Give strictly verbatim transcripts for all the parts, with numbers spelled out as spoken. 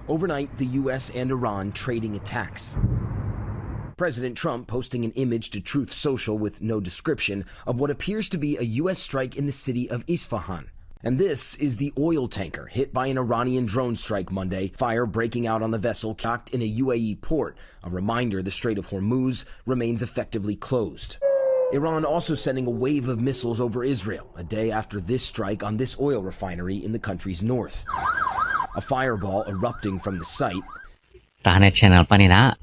Overnight, the U S and Iran trading attacks. President Trump posting an image to Truth Social with no description of what appears to be a U S strike in the city of Isfahan. And this is the oil tanker hit by an Iranian drone strike Monday, fire breaking out on the vessel docked in a U A E port, a reminder the Strait of Hormuz remains effectively closed. Iran also sending a wave of missiles over Israel, a day after this strike on this oil refinery in the country's north. A fireball erupting from the site. Tanet Channel panin ah,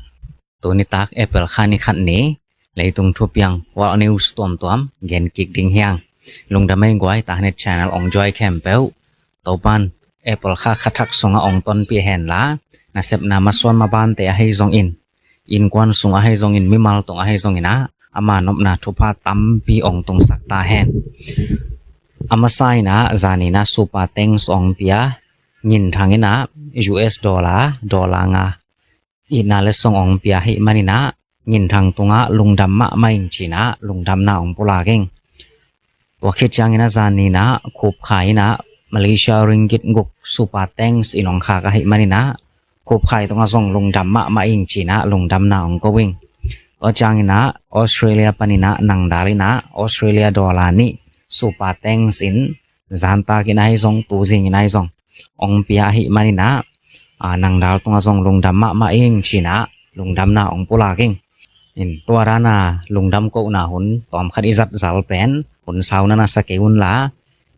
tuni tak April kha ni khat ni, leitung thupiang, world news tuamtuam gen kik ding hi hang. Lungdam ei guai, Tanet Channel ong zuai khempeuh, Topan April kha kha thak sungah ong tonpih hen la, nasepna masuan mabante ahi zongin, innkuan sung ahi zongin, mimal tung ahi zongin ah, ama nopna thupha tampi ong tungsak ta hen. A masa in ah, zani in ah super thanks ong pia, ngin thang in ah, U S dollar, dollar nga, itna letsong ong pia ahih manin ah, ngin thang tungah lungdam mahmah ing ci-in ah, lungdamna ong pulak ing. Tua khit ciangin ah, zani in ah, Khup Khai in ah, Malaysia ringgit guk super thanks in ong khak ahih manin ah, Khup Khai tungah zong lungdam mahmah ing ci-in ah, lungdamna ong ko ing. Tua ciangin ah, Australia panin ah, Nang Dal in ah, Australia dollar nih super thanks in, zantak in ahi zong, tuzing in ahi zong, ong pia ahih manin ah, a, Nang Dal tungah zong lungdam mahmah ing ci-in ah, lungdamna ong pulak ing. In tua dan a lungdam kohna hun tawm khat i zat zal pen, hun sau na na sa kei un la,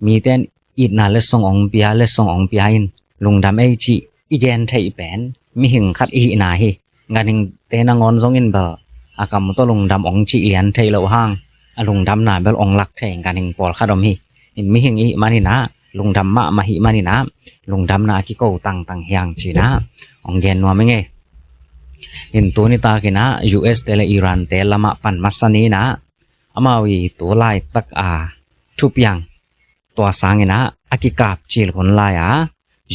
mite in itna letsong ong pia, letsong ong pia in, lungdam ei cih i gen theih pen, mihing khat i hihna hi. Ganhingte nangawn zongin bel, a kam tawh lungdam ong cih lian thei loh hang, a lungdamna bel ong lak thei ganhing pawlkhat om hi. In mihing i hih manin ah, lungdam mahmah ahih manin ah, lungdamna a kiko tangtang hi hang ci-in ah, ong gen nuam ing ei. In tuni tak in ah, U S te le Iran te lamah pan masa ni in ah, amau i tu laitak a thupiang, tua sangin ah, a kikap cil hun lai a,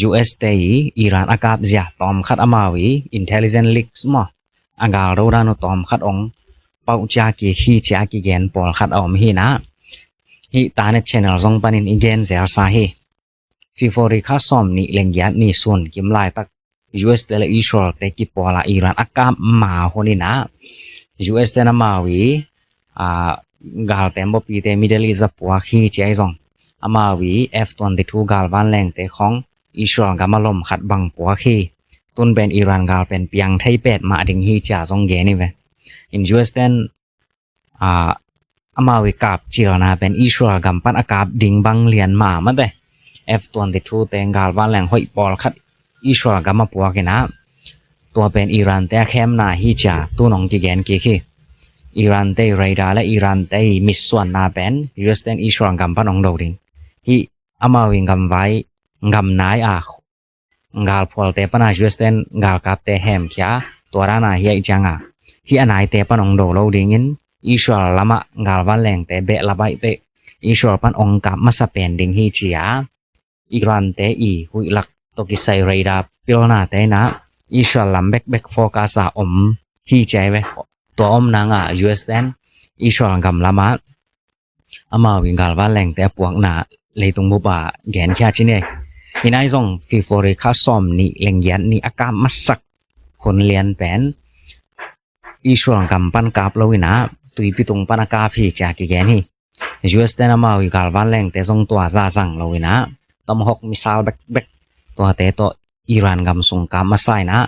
U S te i Iran a kap zia tawm khat amau i intelligence leaks maw, a gal do dan uh tawm khat ong pau cia kik hi ci-a kigen pawlkhat a om hi in ah, hih Tanet Channel zong panin i gen zelsa hi. February kha sawm nih leng giat ni sun kim laitak, U S te le Israel te kipawl a Iran a kap ma hun in ah, U S te in amau i, a, gal tembaw pite Middle East a puak hi ci-a hi zong, amau i F twenty-two gal vanlengte khawng Israel gam a lom khat bang puak hi. Tun pen Iran gal pen piang thei pet mah ding hi ci-a zong gen hi ve. In U S te in, a, amau i kap cilna pen Israel gam pan a kap ding bang lian mah mate, F twenty-two te gal vanleng hoih pawlkhat Israel gam a puak in ah, tua pen Iran te a khemna hi ci-a tu-in ong kigen kik hi. Iran te i radar le Iran te i mitsuanna pen U S te in Israel gam pan ong do ding. Hih amau i gamvai, gamnai a, galphualte pan a U S te in galkapte hemkhia, tua dan a hi ahih ciang a, hih a naite pan ong do lo dingin, Israel lamah gal vanlengte behlap ahih teh, Israel pan ong kap masa pen ding hi ci-a, Iran te i huih lak tawh kisai radar pilnate in ah, Israel lam bekbek focus a om hi ci-a hi ve. Tua om nang a U S te in Israel gam lamah amau i gal vanlengte a puakna leitung bup a genkhia ci-in ei. Hi nai zong February kha sawm nih leng giat ni a kap masak hun lian pen Israel gam pan kap lo in ah, tuipi tung pan a kap hi ci-a kigen hi. U S te in amau i gal vanlengte zong tua zazang lo in ah, Tomahawk missile bekbek tuate tawh Iran gam sung kap masa in ah,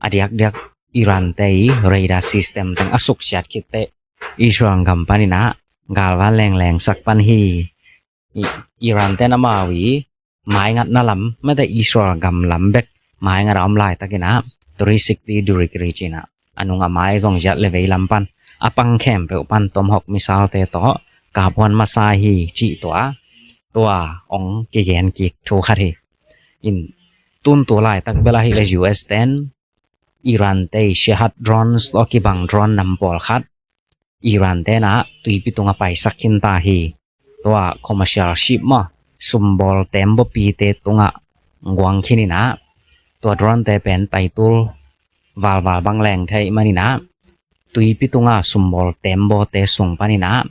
a diakdiak Iran te i radar system teng a suksiat khit teh, Israel gam pan in ah gal vanleng lengsak pan hi. I, Iran te in amau i maingatna lam, mate Israel gam lam bek maingat a om laitak in ah, three sixty degree ci-in ah, a nung a mai zong ziat le vei lam pan a pang khempeuh pan Tomahawk missile te tawh kap huan masa hi cih tua, tua ong kigen kik thu khat hi. In tun tu laitak bel ahih le U S te in Iran te i Shahed drones tawh kibang drone nam pawlkhat Iran te in ah tuipi tungah paisak khin ta hi. Tua commercial ship maw, sumbawl tembaw pite tungah guang khin in ah, tua drone te pen taitul valval bang leng thei man in ah, tuipi tungah sumbawl tembawte sung pan in ah,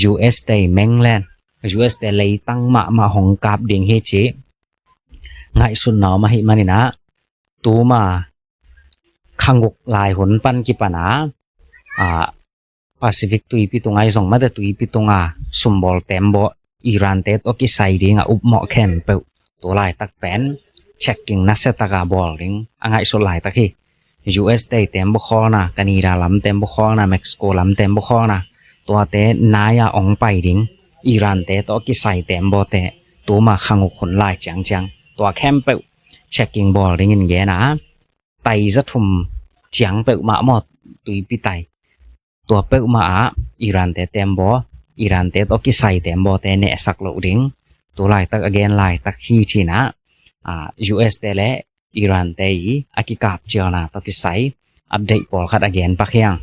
U S te i mainland, U S te leitang mahmah hong kap ding hi cih ngaihsutna om ahih man in ah, tuma khanguk lai hun pan kipan a, a, Pacific tuipi tung ahi zong mate tuipi tunga sumbawl tembaw Iran te tawh kisai dinga upmawh khempeuh tu laitak pen checking nasia taka bawl ding a ngaihsut laitak hi. U S te tembaw khawlna, Canada lam tembaw khawlna, Mexico lam tembaw khawlna, tuate nai-a ong pai ding Iran te tawh kisai tembaw te tuma khanguk hun lai ciangciang tua khempeuh checking bawl dingin gen a, tai za thum ciang peuhmah maw, tuipi tai, tua peuhmah ah Iran te tembaw, Iran te tawh kisai tembaw te nehsak loh ding tu laitak a gen laitak hi cinah, ah, U S te le Iran te i a kikap cialna tawh kisai update pawlkhat a gen pak hiang.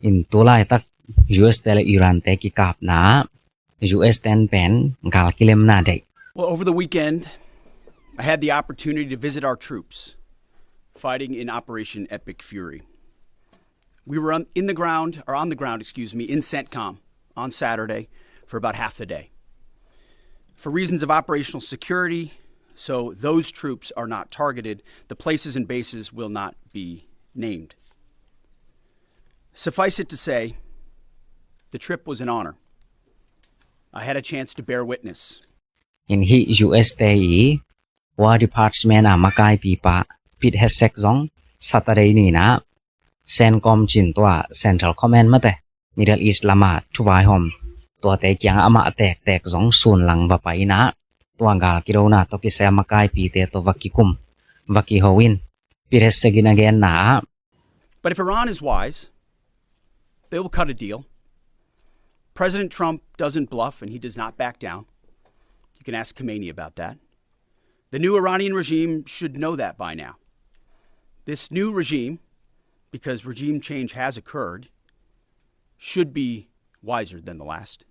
In tu laitak U S te le Iran te kikapna U S ten pen gal kilemna deih. Well, over the weekend, I had the opportunity to visit our troops fighting in Operation Epic Fury. We were on, in the ground, or on the ground, excuse me, in CENTCOM on Saturday for about half the day. For reasons of operational security, so those troops are not targeted, the places and bases will not be named. Suffice it to say, the trip was an honor. I had a chance to bear witness. In hih U S te i War Department a makaipipa Pete Hegseth zong Saturday ninah CENTCOM cin tua Central Command mate Middle East lama thuvaihawm tuate kiangah amah tektek zong sunlang va pai inah tua gal kidona tawh kisai a makaipite tawh va kikum, va kiho in. Pete Hegseth in a genna ah, but if Iran is wise, they will cut a deal. President Trump doesn't bluff and he does not back down. You can ask Khomeini about that. The new Iranian regime should know that by now. This new regime, because regime change has occurred, should be wiser than the last.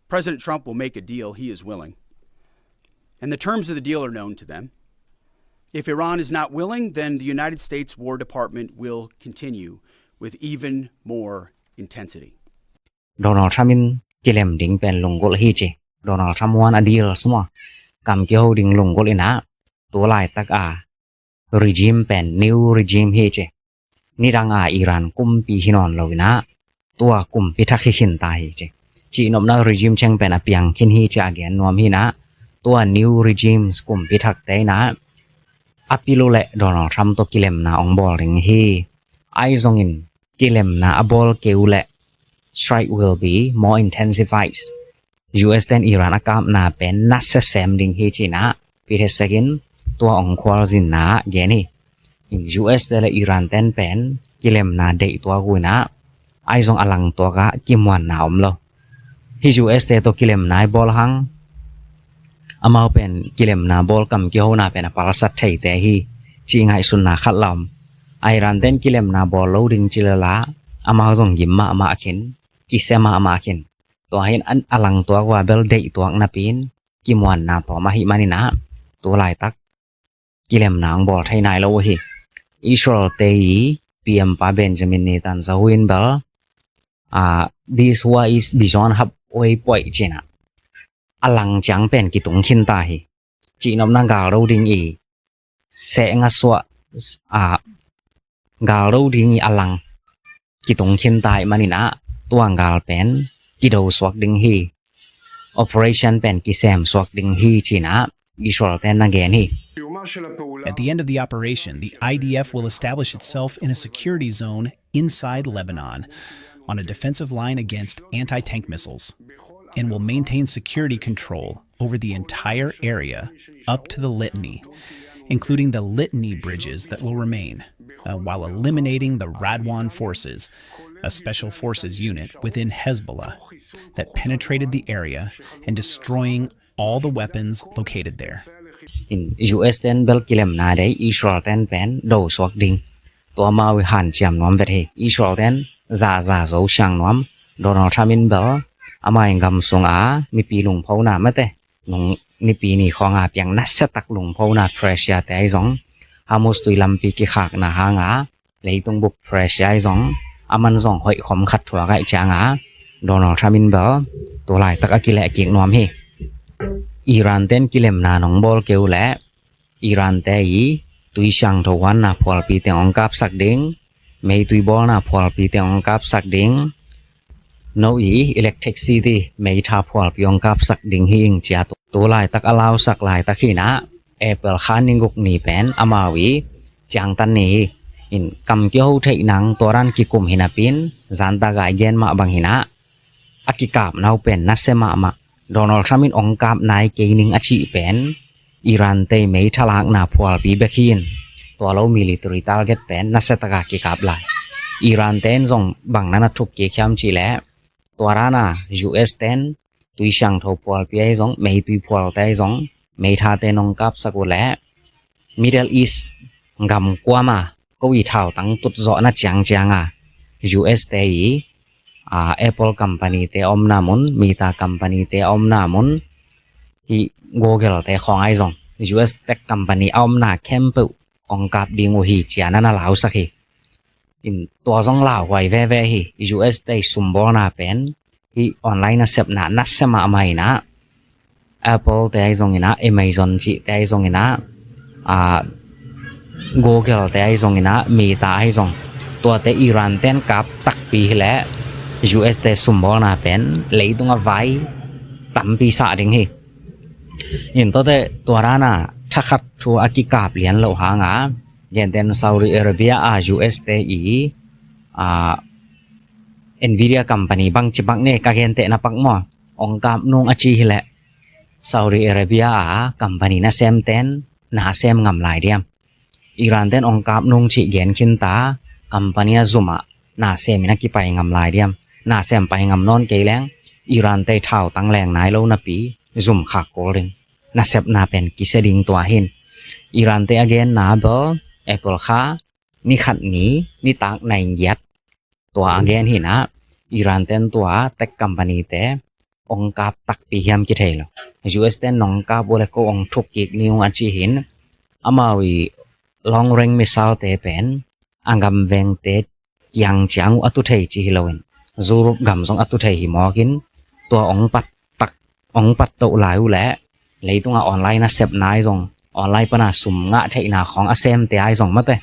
President Trump will make a deal he is willing, and the terms of the deal are known to them. If Iran is not willing, then the United States War Department will continue with even more intensity. Donald Trump in kilem ding pen lunggulh hi ci. Donald Trump want a deal smaw. Kam kiho ding lunggulh inah tu laitak a regime pen new regime hi ci. Nidang a Iran kumpi hi nawn lo inah tua kumpi thak hi khinta hi ci. Cihnopna regime cheng pen a piang khin hi ci a gen nuam hi inah tua new regimes kumpi thakte inah a pilu le Donald Trump tawh kilemna ong bawl ding hi. Ahi zongin kilemna a bawl keu le strike will be more intensified. U S ten Iran a kapna pen nasia sem ding hi cinah Pete Hegseth in tua ong khualzinna gen hi. In U S te le Iran ten pen kilemna deih tuak uh inah ahi zong a langtuakah kimuanna om lo. Hih U S te tawh kilemna i bawl hang amau pen kilemna bawl kam kihona pen a palsat theite hi ci ngaihsunna khat la om. Iran ten kilemna bawl lo ding ci lala amau zong gim mahmah khin, kisia mahmah khin. Tua hin a langtuak uh a bel deih tuak napi in kimuanna tawm ahih maninah tu laitak kilemna ang bawl thei nai lo uh hi. Israel te i P M pa Benjamin Netanyahu in bel, ah, this war is beyond halfway point cinah a lang ciang pen kitung khinta hi. Cihnopna gal do ding i seh nga suah, ah, gal do ding i a lang kitung khinta ahih maninah tua gal pen kido suak ding hi. Operation pen kisem suak ding hi cinah Israel ten na gen hi. At the end of the operation, the I D F will establish itself in a security zone inside Lebanon on a defensive line against anti-tank missiles and will maintain security control over the entire area up to the Litani, including the Litani bridges that will remain, uh, while eliminating the Radwan forces, a special forces unit within Hezbollah, that penetrated the area and destroying all the weapons located there. In U S ten bel kilemna deih, Israel ten pen do suak ding. Tua amau i hanciam nuam vet hi. Israel ten zaza zo siang nuam. Donald Trump in bel amah in gam sunga mipi lungphona mate nung nipi ni khawnga piang nasiatak lungphona pressure te ahi zong, Hormuz tui lampi kikhakna hanga leitung bup pressure ahi zong, aman zong hoih khom khat thuak ahih cianga Donald Trump in bel tu laitak a kileh kik nuam hi. Iran ten kilemna nong bawl keu leh Iran te i tui siangtho huanna phualpi teng hong kapsak ding, meitui bawlna phualpi teng hong kapsak ding, no i electricity, meitha phualpi hong kapsak ding hi ing ci-a tu laitak a lausak laitak hi-in ah, April kha ni guk ni pen amau i ciangtan ni hi. In kam kiho theih nang tua dan kikum hi napi-in, zan tak a i gen mah bang hi-in ah, a kikapna uh pen nasia mahmah. Donald Trump in hong kap nai kei ning a cih pen Iran te meitha lakna phualpi bek hi-in, tua lo military target pen nasia tak a kikap lai. Iran te in zong bang na na thuk kik hiam cih leh, tua dan a U S ten tui siangtho phualpi ahi zong, meitui phualte ahi zong, meitha te in hong kapsak uh leh, Middle East gam kuama ko i thautang tut zawhna ciangciang a, U S te i, a, Apple company te a omna mun, Meta company te a omna mun, hih Google te khawng ahi zong, U S tech company a omna khempeuh hong kap ding uh hi ci-a na na lausak hi. In tua zong lauhuai veve hi. U S te i sumbawlna pen hih online nasepna nasia mahmah in ah, Apple te ahi zongin ah, Amazon cihte ahi zongin ah, a, Google te ahi zongin ah, Meta ahi zong, tuate Iran ten kap takpi hi leh U S te sumbawlna pen leitung a vai tampi sah ding hi. In tuate tua dan a thakhat thu a kikap lian loh hang a, gentehna Saudi Arabia a U S te i, a, Nvidia company bangci bang ne ka gentehna pak maw, hong kap nung a ci hi leh, Saudi Arabia a company nasem ten na sem ngam lai diam? Iran ten hong kap nung cih gen khin ta, company a zum ah na sem in a kipai ngam lai diam? Na sem pai ngam nawn kei leng, Iran te i thautang leng nai lo napi, zum khak kul ding. Nasepna pen kisia ding tua hi-in. Iran te a genna bel, April kha ni khat ni, nitak nai giat, tua a gen hi-in ah, Iran ten tua tech company te hong kap takpi hiam kithei lo. U S ten nong kap uh leh ko hong thuk kik ni ung a ci hi-in, amau i long range missile te pen a gam vengte kiang ciang uh a tu thei ci hi loin, Europe gam zong a tu thei hi mawk in, tua hong pat tak, hong pat toh lai uh leh, leitung a online nasepna ahi zong, online pan a sum ngah theihna khawng a semte ahi zong mate,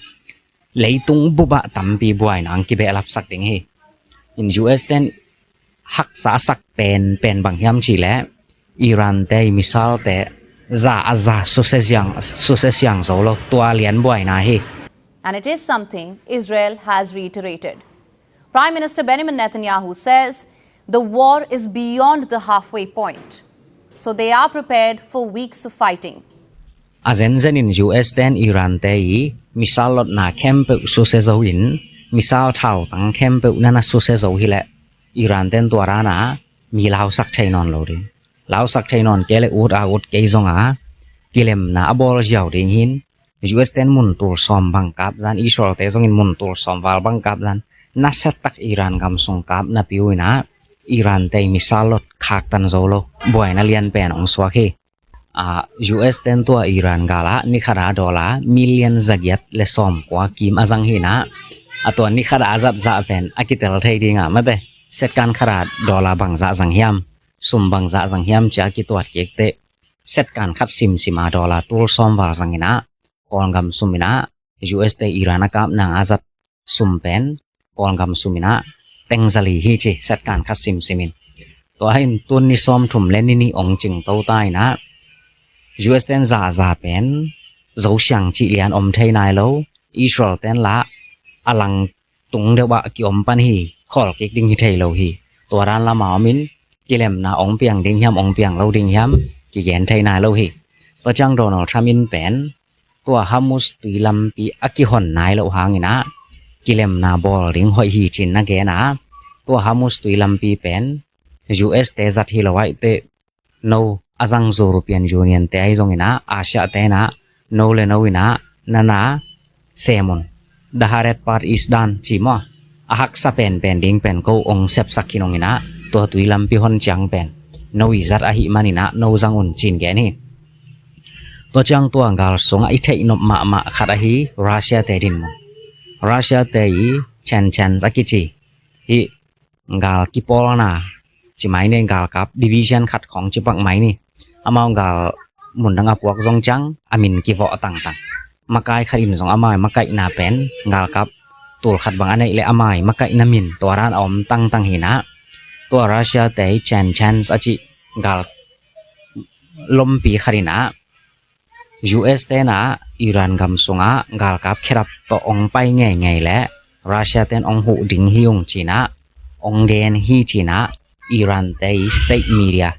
leitung bup ah tampi buaina hong kibehlapsak ding hi. In U S ten haksa a sak penpen bang hiam cih leh, Iran te i missile te za a za susia siang, susia siang zo lo, tua lian buaina hi. And it is something Israel has reiterated. Prime Minister Benjamin Netanyahu says the war is beyond the halfway point, so they are prepared for weeks of fighting. A zenzen in U S ten Iran te i missile lotna khempeuh susia zo in, missile thautang khempeuh na na susia zo hi leh, Iran ten tua dan a mi lausak thei nawn lo ding. Lausak thei nawn kei leh ut a ut kei zong a, kilemna a bawl ziau ding hi-in, U S ten mun tul sawm bang kap zan, Israel te zongin mun tul sawm val bang kap zan, nasia tak Iran gam sung kap napi uh in ah, Iran te i missile lot khaktan zo lo, buaina lian pen hong suak hi. A, U S ten tua Iran gal ah ni khat a dollar million za giat le sawm kua kim a zang hi-in ah, a tua ni khat a a zat zah pen a kitel thei ding a mate, second khat a dollar bang zah zang hiam, sum bang zah zang hiam ci-a kituat kik teh, second khat simsim a dollar tul sawm val zang in ah, Kawlgam sum in ah, U S te Iran a kap nang a zat sum pen, Kawlgam sum in ah teng za li hi ci, second khat simsim in. Tua hi-in tun ni sawmthum le ni nih hong cing to ta in ah, U S ten za za pen zo siang cih lian om thei nai lo, Israel ten lah a lang tung deuh ah ki-om pan hi, khawl kik ding hi thei lo hi. Tua dan lam a om in, kilemna hong piang ding hiam, hong piang lo ding hiam, kigen thei nai lo hi. Tua ciang Donald Trump in pen, tua Hormuz tui lampi a kihon nai loh hang in ah, kilemna bawl ding hoih hi ci-in na gen a, tua Hormuz tui lampi pen, U S te zat hi lo ahih teh, no a zang European Union te ahi zong in ah, Asia te in ah, no le no in ah, na na sem un. The hardest part is done ci maw. A haksa penpen ding pen ko hong sepsak khin ung in ah, tua tui lampi hon ciang pen, no i zat ahih man in ah, no zang un ci-in gen hi. Tua ciang tua gal sung ah i theih nop mahmah khat ahi Russia te dinmun. Russia te i Chechen a kici, hih gal kipawlna ci mai ni, galkap division khat khawng ci pak mai ni. Amau gal mun dang a puak zong ciang a min kivawh tangtang. Makai khat in zong amau i makaihna pen galkap tul khat bang a neih leh amau i makaihna min tua dan a om tangtang hi in ah, tua Russia te i Chechen a cih gal lompi khat in ah, U S te in ah Iran gam sungah galkap khedap tawh ong pai ngeingei leh Russia te in ong huh ding hi ung ci in ah ong gen hi ci in ah, Iran te i state media,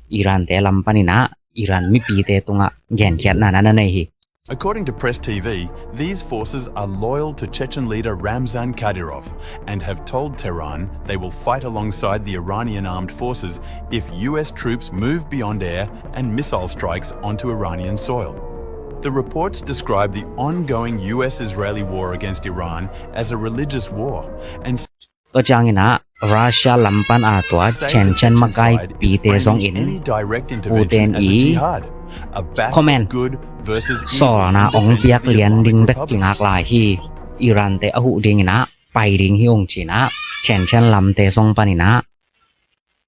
Iran te lam pan in ah Iran mipite tungah genkhiatna na na nei hi. According to Press T V, these forces are loyal to Chechen leader Ramzan Kadyrov and have told Tehran they will fight alongside the Iranian armed forces if U S troops move beyond air and missile strikes onto Iranian soil. The reports describe the ongoing U S Israeli war against Iran as a religious war and Tua ciangin ah Russia lam pan a tua Chechen makaipite zong in Putin i comment sawlna ong piak lian ding bek kingak lai hi. Iran te a huh ding in ah pai ding hi ung ci in ah Chechen lamte zong pan in ah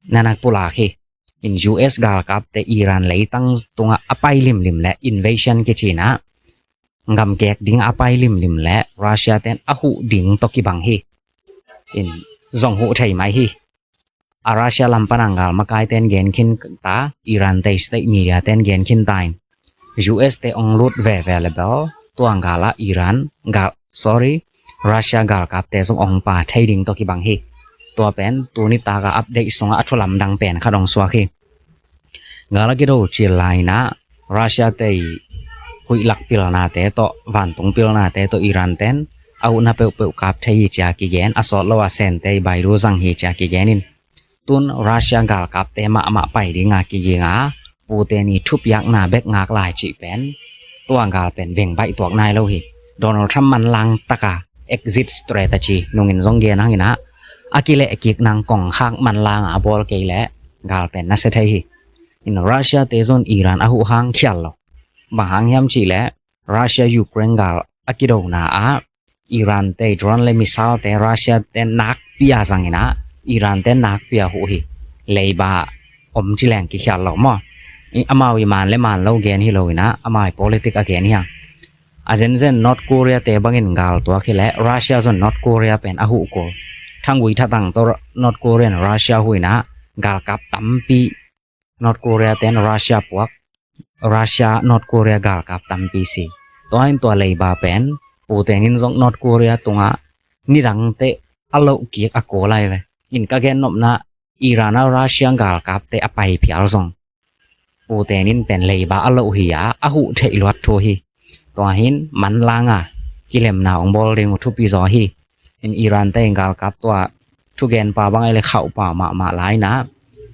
na na pulak hi. In U S galkapte Iran leitang tungah a pai limlim leh invasion kici in ah gamkek ding a pai limlim leh Russia ten a huh ding tawh kibang hi. In zong huh thei mai hi. A Russia lam pan a gal makaite in gen khin ta, Iran te state media te in gen khin ta in U S te ong lut veve leh bel tua gal ah Iran gal, sorry, Russia galkapte zong ong pa thei ding tawh kibang hi. Tua pen tuni tak a update sungah a thu lamdang pen khat ong suak hi. Gal a kido cil lai in ah Russia te i huih lak pilnate tawh, vantung pilnate tawh Iran ten a uhna peuhpeuh kap thei hi ci a kigen, a sawt lo a Sente i baidu zang hi ci a kigen in. Tun Russia galkapte mahmah pai ding a kiging a, Putin i thupiakna bek ngak lai cih pen tua gal pen veng baih tuak nai lo hi. Donald Trump manlang tak a exit strategy nungin zong gen hang in ah, a kileh kik nang kongkhak manlang a bawl kei leh gal pen nasia thei hi. In Russia te zong Iran a huh hang khial lo. Bang hang hiam cih leh Russia Ukraine gal a kidona ah Iran te drone leh missile te Russia te nakpi a zang in ah, Iran te nakpi a huh hi. Leiba om ci leng kikhial lo maw. I amau i man leh man lo gen hi lo in ah, amau i politic a gen hi hang. A zenzen North Korea te bangin gal tuak hi leh Russia zong North Korea pen a huh kul. Thangui thatang tawh North Korea in Russia huh in ah galkap tampi, North Korea ten Russia puak, Russia North Korea galkap tampi si. Tua in tua leiba pen Putin in zong North Korea tungah nidang teh a loh kik a kul lai ve. In ka gen nopna Iran a Russia galkapte a pai phial zong Putin in pen leiba a loh hi a, a huh theih luat thu hi. Tua hin manlang a kilemna ong bawl ding uh thupi zaw hi. In Iran te in galkap tua thugenpa bang ei le khauhpa mahmah lai in ah,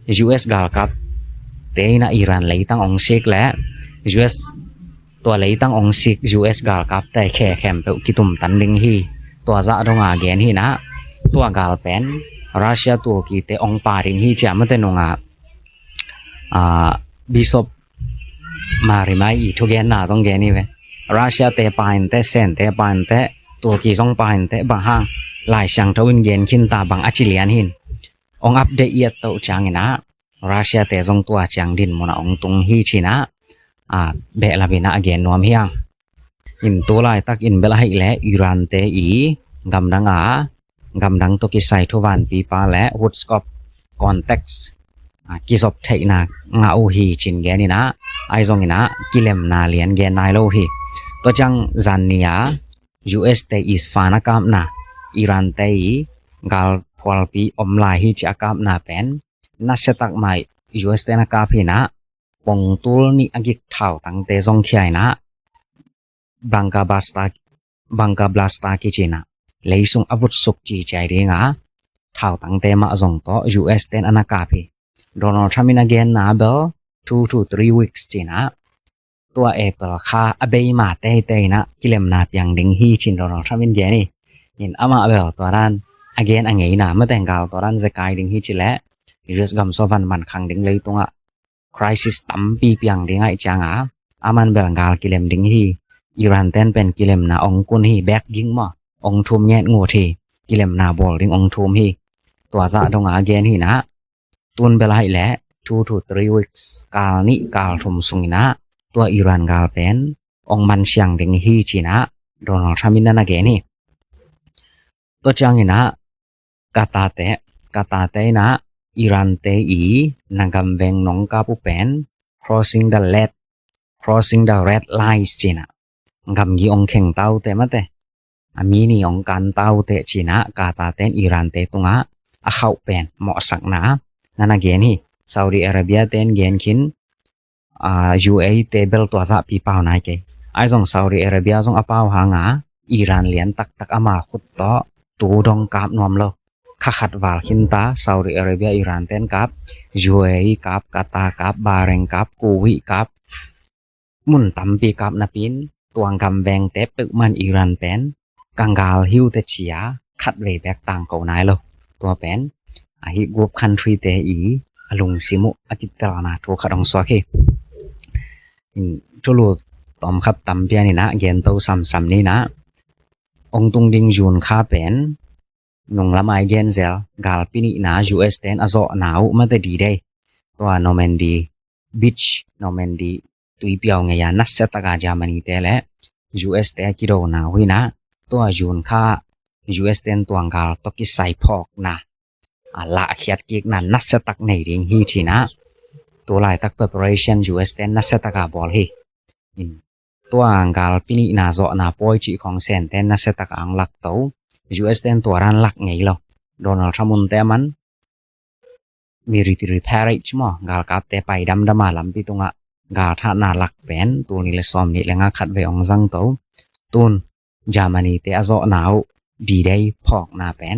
U S galkapte in ah Iran leitang ong sik leh U S tua leitang ong sik U S galkapte khe khempeuh kitumtan ding hi. Tua zah dong a gen hi in ah, tua gal pen Russia Turkey te ong pa ding hi ci a mate nung ah, ah, Bishop Marimai i thugenna zong gen hi ve. Russia te pa in teh, Sente pa in teh, Turkey zong pa in teh, bang hang Lai Siangtho in gen khin ta bang a ci lian hin. Ong update i et toh ciangin ah Russia te zong tua ciang din mun ah ong tung hi ci in ah, ah, behlap in ah a gen nuam hi hang. In tu laitak in bel ahih leh Iran te i gamdang a, gamdang tawh kisai thuvanpipa leh Woodscope contacts, ah, kizop theihna ngah uh hi ci in gen in ah, ahi zongin ah kilemna lian gen nai lo uh hi. Tua ciang zan ni a U S te Isfahan a kapna, Iran te i galphualpi om lai hi ci a kapna pen nasia tak mai U S te na kap hi in ah, pongtul nih a gik thautangte zong khia in ah, bunker blaster, bunker blaster kici in ah, leisung a vutsuk ciciai ding a thautangte mah zong tawh U S ten a na kap hi. Donald Trump in a genna bel two to three weeks ci in ah, tua April kha a bei ma teitei in ah kilemna piang ding hi ci in Donald Trump in gen hi. In amah bel tua dan a gen a ngeina, mate gal tua dan zekai ding hi ci leh U S gam sung van man khang ding leitungah crisis tampi piang ding ahih ciang a, aman bel gal kilem ding hi. Iran ten pen kilemna ong kun hi, bek ging maw, ong thum nget ngut hi. Kilemna bawl ding ong thum hi. Tua zah dong a gen hi in ah, tun bel ahih leh two to three weeks, kal nih kal thum sung in ah tua Iran gal pen ong man siang ding hi ci-in ah Donald Trump in na na gen hi. Tua ciangin ah Qatar te, Qatar te in ah Iran te i na gam veng nong kap uh pen crossing the red, crossing the red lines ci-in ah gamgi ong kheng ta uh teh mate, a mi ni ong kan ta uh teh ci-in ah Qatar ten Iran te tungah a khauh pen mawhsakna na na gen hi. Saudi Arabia ten gen khin, ah, U A E te bel tua zahpi pau nai kei. Ahi zong Saudi Arabia zong a pau hang a Iran lian taktak ama khut tawh tu dong kap nuam lo. Kha khat val khin ta, Saudi Arabia Iran ten kap, U A E kap, Qatar kap, Bahrain kap, Kuwait kap, mun tampi kap napi-in tua gam vengte peuhmah in Iran pen ka gal hi uh teh ci-a khatvei bek tangko nai lo. Tua pen ahi Gulf country te i a lungsim uh a kitelna thu khat ong suak hi. Thulu tawm khat tampi a ni-in ah gen to samsam ni-in ah, ong tung ding June kha pen nung lam a i gen zel, galpi nihna U S ten a zawhna uh mate D-Day, tua Normandy Beach, Normandy tuipi a ngei a nasia taka Germany te le U S te a kidona uh hi-in ah, tua June kha U S ten tua gal tawh kisai phawkna, a lahkhiat kikna nasia tak nei ding hi ci-in ah tu laitak preparation U S ten nasia taka bawl hi. Tua galpi nihna zawhna pawi cih khawng Sen ten nasia taka ong lak to. U S ten tua dan lak ngei lo. Donald Trump un teh aman military parade maw, galkapte pai damdam a lampi tungah galthahna lak pen tul nih le sawm nih le nga khatvei ong zang to. Tun Germany te a zawhna uh D-Day phawkna pen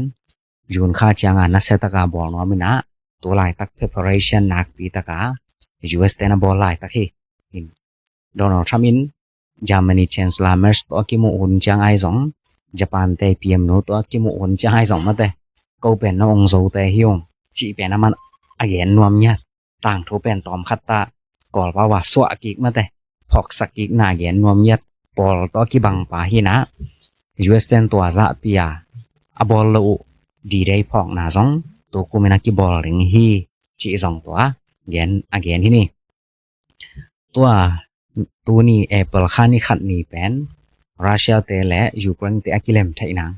June kha ciang a nasia taka bawl nuam in ah tu laitak preparation nakpi taka U S ten a bawl laitak hi. Donald Trump in Germany Chancellor Merz tawh a kimuh hun ciang ahi zong, Japan te P M nu tawh a kimuh hun ciang ahi zong mate, ko pen na ong zote hi ung cih pen aman a gen nuam ngiat. Tangthu pen tawm khat ta, Kawlpau a suah kik mate, phawksak kikna gen nuam ngiat. Pawl tawh a kibang pa hi-in ah U S ten tua zahpi a a bawl lo uh D-Day phawkna zong tu kumin a kibawl ding hi cih zong tua gen, a gen hi ni. Tua tuni April kha ni khat ni pen Russia te le Ukraine te a kilem theih nang,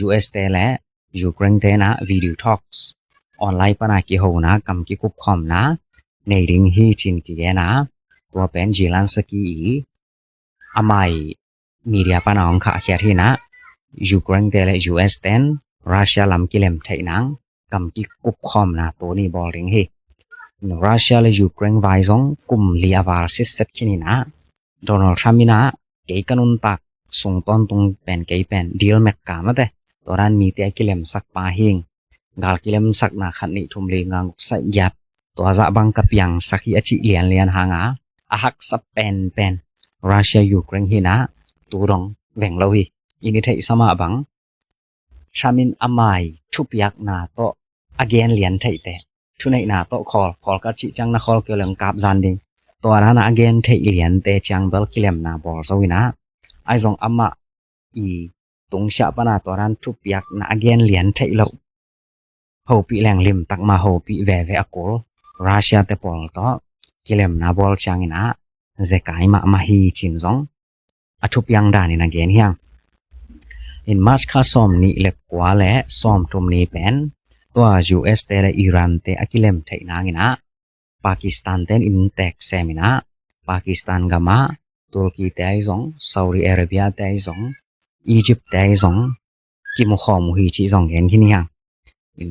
U S te le Ukraine te in ah video talks online pan a kihona, kam kikupkhawmna nei ding hi ci-in kigen a, tua pen Zelensky i amah i media pan a ong khahkhiat hi-in ah, Ukraine te le U S ten Russia lam kilem theih nang kam kikupkhawmna tuni bawl ding hi. Russia le Ukraine vai zong kum li a val sitset khin in ah, Donald Trump in ah kei ka nuntak sung tawntung pen kei pen deal maker mate, tua dan mite a kilemsak pa hi ing, gal kilemsakna khat nih thum li nga guk sagih giat tua zah bang ka piangsak hi a cih lianlian hang a, a haksa penpen Russia Ukraine hi-in ah tu dong veng lo hi. I ni theihsa mah bang Trump in amah i thupiakna tawh a gen lian theihte, thuneihna tawh khawl, khawl ka cih ciang na khawl kei leng kap zan ding, tua dan a a gen theih liante ciang bel kilemna bawl zo in ah, ahi zong amah i tungsiah pan a tua dan thupiakna a gen lian theih loh, hopih leng limtak mah hopih veve a kul Russia te pawl tawh kilemna bawl ciangin ah zekai mahmah hi ci-in zong a thupiang danin a gen hi hang. In March kha sawm nih le kua le sawm thum ni pen tua U S te le Iran te a kilem theih nangin ah Pakistan ten inntek sem in ah, Pakistan gam ah Turkey te ahi zong, Saudi Arabia te ahi zong, Egypt te ahi zong kimu khawm uh hi cih zong gen khin hi hang.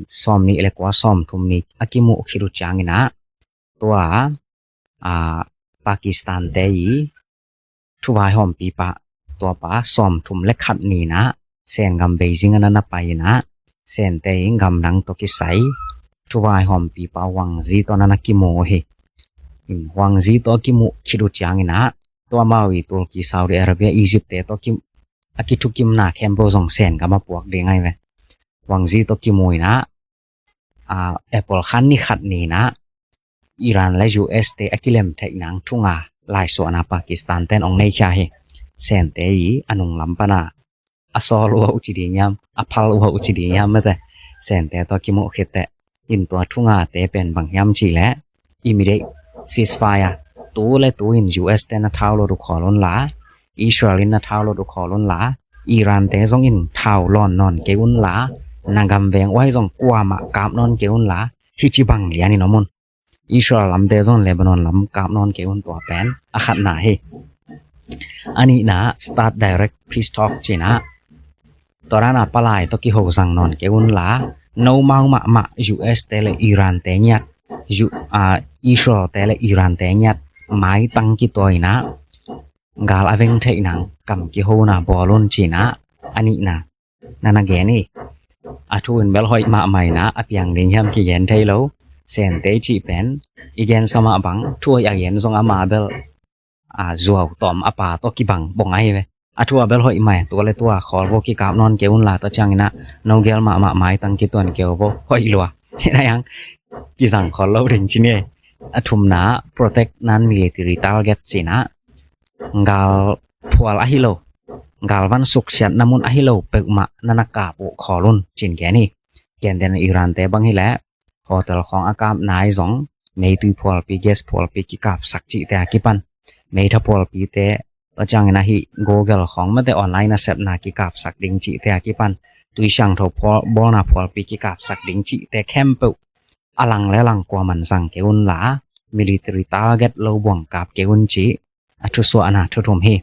Sawm nih le kua sawm thum ni a kimuh khit uh ciangin ah tua, a, Pakistan te i thuvaihawmpipa, tua pa sawm thum le khat ni-in ah Sen gam Beijing ah na na pai in ah, Sente in gamdang tawh kisai thuvaihawmpipa Wang Yi tawh na na kimu uh hi. Wang Yi tawh a kimuh khit uh ciangin ah, tua amau i Turkey, Saudi Arabia, Egypt te tawh a kithukimna khempeuh zong Sen gam a puak ding ahi ve. Wang Yi tawh kimu in ah, a, April kha ni khat ni-in ah Iran le U S te a kilem theih nang thu nga laisuahna Pakistan ten ong nei khia hi. Sente i a nunglam pan a a sawl uh a uh ci ding hiam, a phal uh a uh ci ding hiam mate, Sente tawh kimuh khit teh. In tua thu ngate pen bang hiam cih leh immediate ceasefire, tu le tu in U S te na thau lo dukhawl unla, Israel in na thau lo dukhawl unla, Iran te zong in thau lawn nawn kei unla, na gam veng uai zong kuamah kap nawn kei unla, hi ci bang lian in om un. Israel lamte zong Lebanon lam kap nawn kei un, tua pen a khatna hi. A nihna, start direct peace talk cina. Tua dana palai tawh kiho zang nawn kei unla, no mau mahmah U S te le Iran te ngiat, U, a, Israel te le Iran te ngiat, maitang kituaina, gal a veng theih nang kam kihona bawl un cina, a nihna. Na na gen hi. A thu in bel hoih mahmah ina, a piang ding hiam kigen thei lo. Sente cih pen i gen sa mah bang, thu hoih a gen zong ama bel, a, zuau tawm a pa tawh kibang bong ahi ve. A thu a bel hoih mai, tua le tua khawl vo, kikap nawn kei unla, tua ciang ina, no gel mahmah, maitang kituan kei vo, hoih lua. Hina yang kizang khawl lo ding ci ni. A thumna, protect non-military target cina. Gal phual ahi lo, gal van suksiatna mun ahi lo peuhmah na na kap uh khawl un cin gen hi. Gentehna Iran te bang hi leh, hotel khawng a kapna ahi zong, meitui phualpi, gas phualpi kikapsak cihte a kipan, meitha phualpite, tua ciangin ahi Google khawng mate online a sepna kikapsak ding cihte a kipan, tui siangtho phual, bawlna phualpi kikapsak ding cihte khempeuh a lang le lang kuaman zang kei unla, military target lo buang kap kei un cih a thusuahna thu thum hi.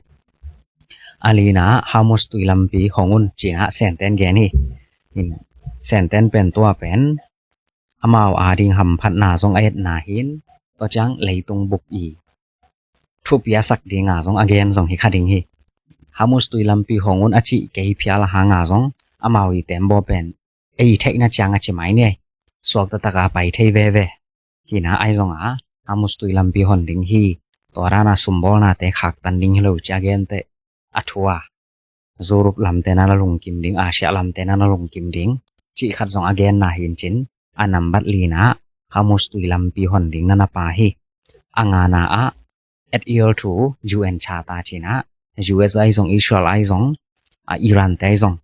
A lina, Hormuz tui lampi hong un cina Senten gen hi. In, Senten pen tua pen amau ading hamphatna zong a etna hin, tua ciang leitung bup i thupi a sak dinga zong a gen zong hi kha ding hi. Hormuz tui lampi hong un a cih kei phial a hanga zong, amau i tembaw pen ei theihna ciang a ci mai ni. Suakta taka pai thei veve. Hina ahi zonga, Hormuz tui lampi hon ding hi. Tua dana sumbawlnate khaktan ding hi lo ci a gente a thu a, Europe lamte na na lungkim ding, Asia lamte na na lungkim ding cih khat zong a genna hin cin, a nambat lina, Hormuz tui lampi hon ding na na pha hi. A ngana ah, adhere to U N Charter cina, U S ahi zong, Israel ahi zong, a Iran te ahi zong,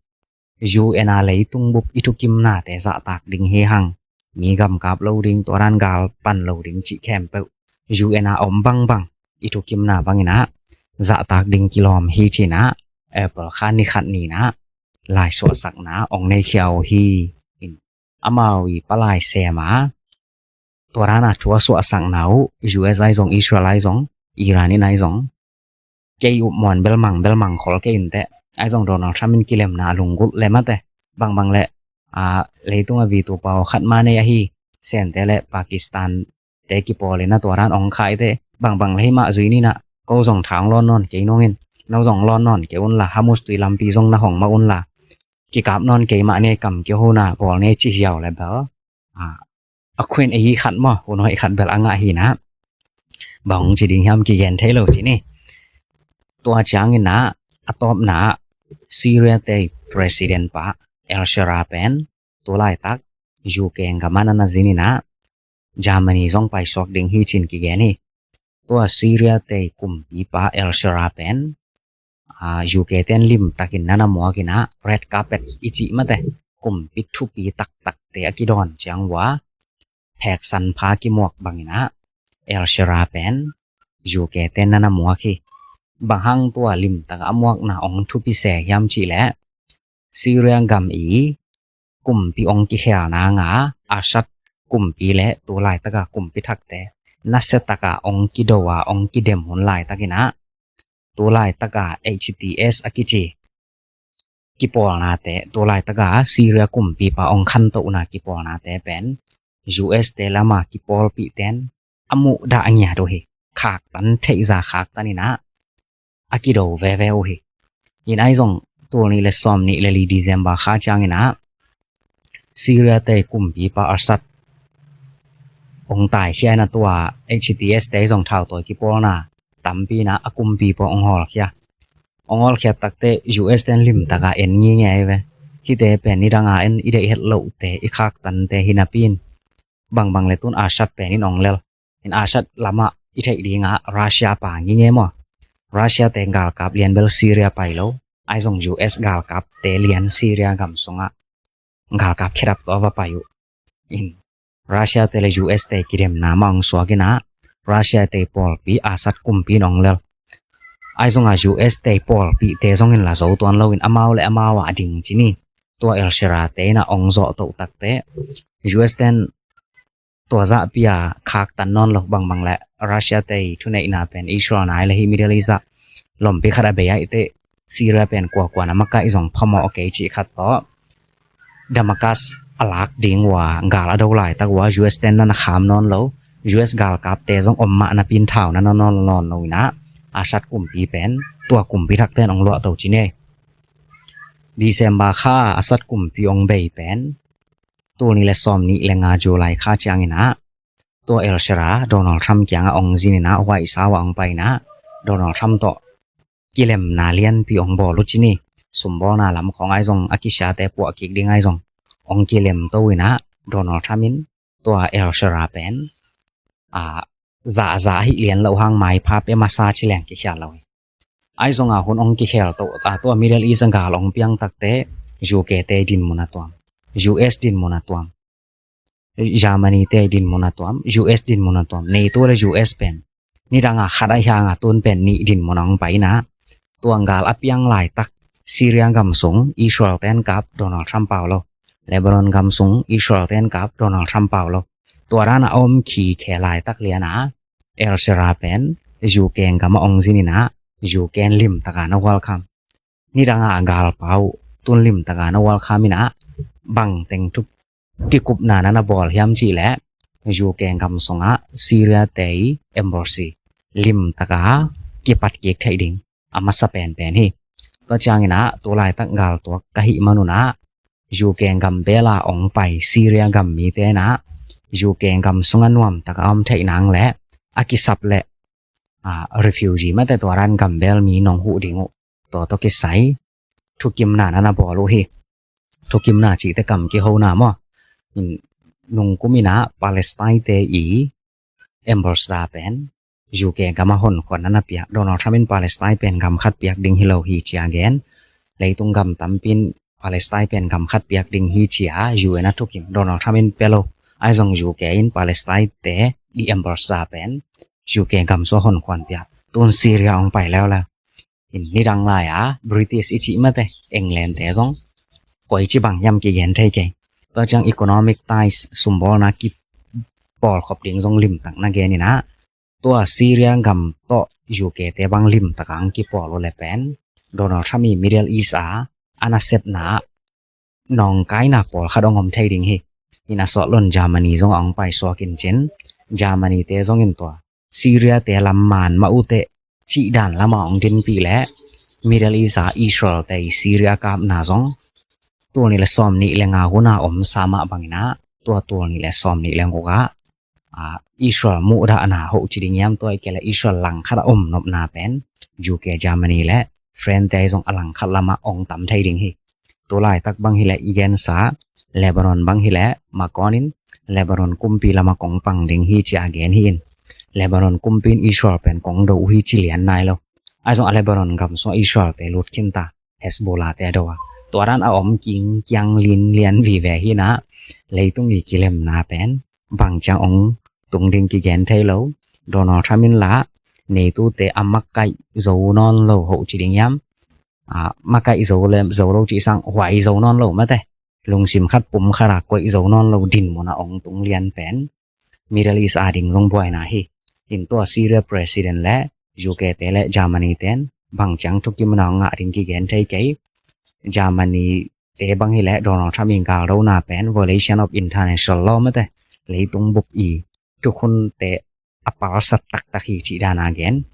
U N a leitung bup i thukimnate zahtak ding hi hang. Mi gamkap lo ding, tua dan gal pan lo ding cih khempeuh U N a om bangbang i thukimna bangina zahtak ding kilawm hi cina, April kha ni khat nina laisuahsakna ong nei khia uh hi. In, amau i palai sema, tua dana thu a suahsakna uh, U S ahi zong, Israel ahi zong, Iran in ahi zong, kei upmuan belmang belmang khol kei inteh. Ahi zong Donald Trump in kilemna a lunggulh le mate, bangbang le, a, leitung a veto power khat ma nei ahi Sente le Pakistan te kipawlin a tua dan ong khaite, bangbang le hi mah zui nina, ko zong thang lawn nawn kei nungin, no zong lawn nawn kei unla, Hormuz tui lampi zong na hong mah unla, kikap nawn kei mah nei, kam kihona bawl nei ci ziau le bel, a, a khuin ei khat maw, hun hoih khat bel a ngah hina. Bang ci ding hiam kigen thei lo ci ni. Tua ciangina, a tawpna, Syria te president pa, El Shara pen, tu laitak, U K gamana na zinina, Germany zong paisuak ding hi cin kigen hi. Tua Syria te kumpipa El Shara pen, a, U K ten limtakin na na muakina, red carpet i cih mate, kumpi thupi taktakte a kidawn ciang ua, pheksan pha kimuak bangina, El Shara pen, U K ten na na muak hi. Bang hang tua limtaka a muakna ong thupi se hiam cih leh, Syria gam i kumpi ong kikhelna nga, Assad kumpi le tu laitaka kumpi thakte nasiataka ong kido a ong kidem hun laitakina, tu laitaka H T S a kici kipawlnate, tu laitaka Syria kumpipa ong khantohna kipawlnate pen U S te lama kipawlpihten a muhdah ngiat uh hi. Khaktan theihza khaktanina a kido veve uh hi. In ahi zong tul nih le sawm nih le li December kha ciangina Syria te kumpipa Assad ong taikhia ina tua H T S te zong thautawi kipawlna tampina a kumpipa ong hawlkhia. Ong hawlkhiat takte U S ten limtaka en ngingei ve. Hihte pen nidanga en i deih het lohte, i khaktante hinapin, bangbang le tun Assad pen in ong lel. In Assad lama i theih dinga Russia pa ngingei maw. Russia te galkap lian bel Syria pai lo. Ahi zong U S galkapte lian Syria gam sunga galkap khedap tawh va pai uh. In Russia te le U S te kidemna mah ong suakina, Russia tei pawlpi, Assad kumpi in ong lel. Ahi zongin U S tei pawlpite zongin la zo tuan loin amau le amau a ding ci ni. Tua El Shera te in a ong zawh toh takte U S ten tua zahpi a khaktan nawn lo bangbang le Russia tei thuneihna pen Israel nai le hi Middle East ah lompi khat a bei a ite Syria pen kuakua na makaih zong phamawh kei cih khat tawh Damascus a lak ding uh a gal a do laitak uh a U S ten na na kham nawn lo. U S galkapte zong om mah napi in thau na na nawn nawn lo in a Assad kumpi pen tua kumpi thakte in ong luah to ci ni. December kha Assad kumpi ong bei pen tul nih le sawm nih le nga July kha ciangin a tua El Shera Donald Trump kiangah ong zin in a White House ah ong pai in a Donald Trump tawh kilemna lianpi ong bawl uh ci ni. Sumbawlna lam khawng ahi zong a kisiate puah kik ding ahi zong ong kilem to in a Donald Trump in tua El Shera pen a zahzah ahi lian loh hang maipha pe masa ci leng kikhial lo hi. Ahi zong a hun ong kikhel to a tua Middle East a gal ong piang takte U K te dinmun a tuam, U S dinmun a tuam, Germany te dinmun a tuam, U S dinmun a tuam, NATO le U S pen nidang a khat a hiang a tun pen nih dinmun a ong pai in a tua gal a piang laitak Syria gam sung Israel ten kap Donald Trump pau lo. Lebanon gam sung Israel ten kap Donald Trump pau lo. Tua dan a om khikhe laitak lian a El Shera pen U K gam a ong zin in a U K in limtak a na welcome. Nidang a gal pau tun limtak a na welcome in a bang teng thupi kikupna na na bawl hiam cih leh U K gam sungah Syria tei embassy limtak a kipat kik theih ding a masa penpen hi. Tua ciangin a tu laitak gal tuak ka hih man un a U K gam bel a ong pai Syria gam mite in a U K gam sungah nuamtak a om theih nang le a kisap le a refugee mate tua dan gam bel mi nong huh ding uh tua tawh kisai thukimna na na bawl uh hi. Thukimna cihte kam kihona maw? Nungkum in a Palestine te i ambassador pen U K gam a honkhuan na na piak. Donald Trump in Palestine pen gam khat piak ding hi lo hi ci a gen. Leitung gam tampi in Palestine pen gam khat piak ding hi ci a U N a thukim Donald Trump in pe lo. Ahi zong U K in Palestine te i ambassador pen U K gam sung a honkhuan piak. Tun Syria ong pai leuleu. In nidang lai a British i cih mate England te zong koici bang hiam kigen thei kei. Tua ciang economic ties sumbawlna kipawlkhop ding zong limtak na gen in a tua Syria gam tawh U K te bang limtak a ong kipawl uh le pen Donald Trump i Middle East a a nasepna ah nawngkaina pawlkhat ong om thei ding hi. In a sawt lo in Germany zong a ong paisuak in cin Germany te zong in tua Syria te lam man mah uh teh cih dan lam a ong dinpih leh Middle East a Israel te i Syria kapna zong tul nih le sawm nih le nga hun a om sa mah bangin a tua tul nih le sawm nih le guk ah a, Israel muhdahna hoh ci ding hiam tua i ke le Israel langkhat a om nopna pen U K, Germany le France te zong a langkhat lam a ong tam thei ding hi. Tu laitak bang hi le i gensa Lebanon bang hi le Macron in Lebanon kumpi lam a kong pang ding hi ci a gen hi in Lebanon kumpi in Israel pen kong do uh hi ci lian nai lo. Ahi zong a Lebanon gam sung Israel te lut khin ta. Hezbollah te a do a tua dan a om king kiang lin lian vive hi in a leitung i kilemna pen bang ciang ong tung ding kigen thei lo. Donald Trump in la NATO te a makaih zo nawn lo hoh ci ding hiam? A, makaih zo le zo lo cih sang huai zo nawn lo mate lungsim khat pum khat a koih zo nawn lo dinmun a ong tung lian pen Middle East a ding zong buaina hi. In tua Syria president le U K te le Germany ten bang ciang thukimna ong ngah ding kigen thei kei. Germany te bang hi le Donald Trump in galdona pen violation of international law mate leitung bup i thukhun te a palsat taktak hi cih dan a gen.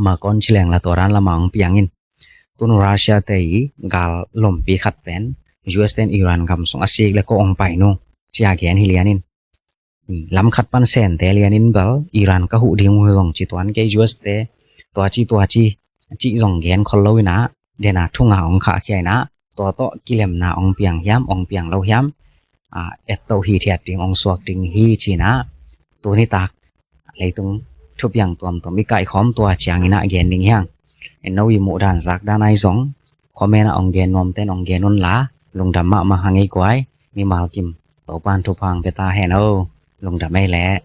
Macron ci leng la tua dan lam a ong piang in tun Russia te i gal lompi khat pen U S ten Iran gam sung a sik le ko ong pai nung ci a gen hi lian in lam khat pan sente lian in bel Iran ka huh ding uh zong ci tuan kei U S te tua ci tua ci ci zong gen khol lo in a dena thunga ong khah khia in a tua tawh kilemna ong piang hiam ong piang lo hiam a, et to hi thiat ding ong suak ding hi ci in a tuni tak leitung thupiang tuamtuam i kaihkhawm tua ciangin a gen ding hiang. En no i muh dan zak dan ai zong comment a ong gen nuam ten ong gen un la lungdam mahmah hang ei guai. Mimal kim Topan thupha ong pia ta hen o. Lungdam ei leh.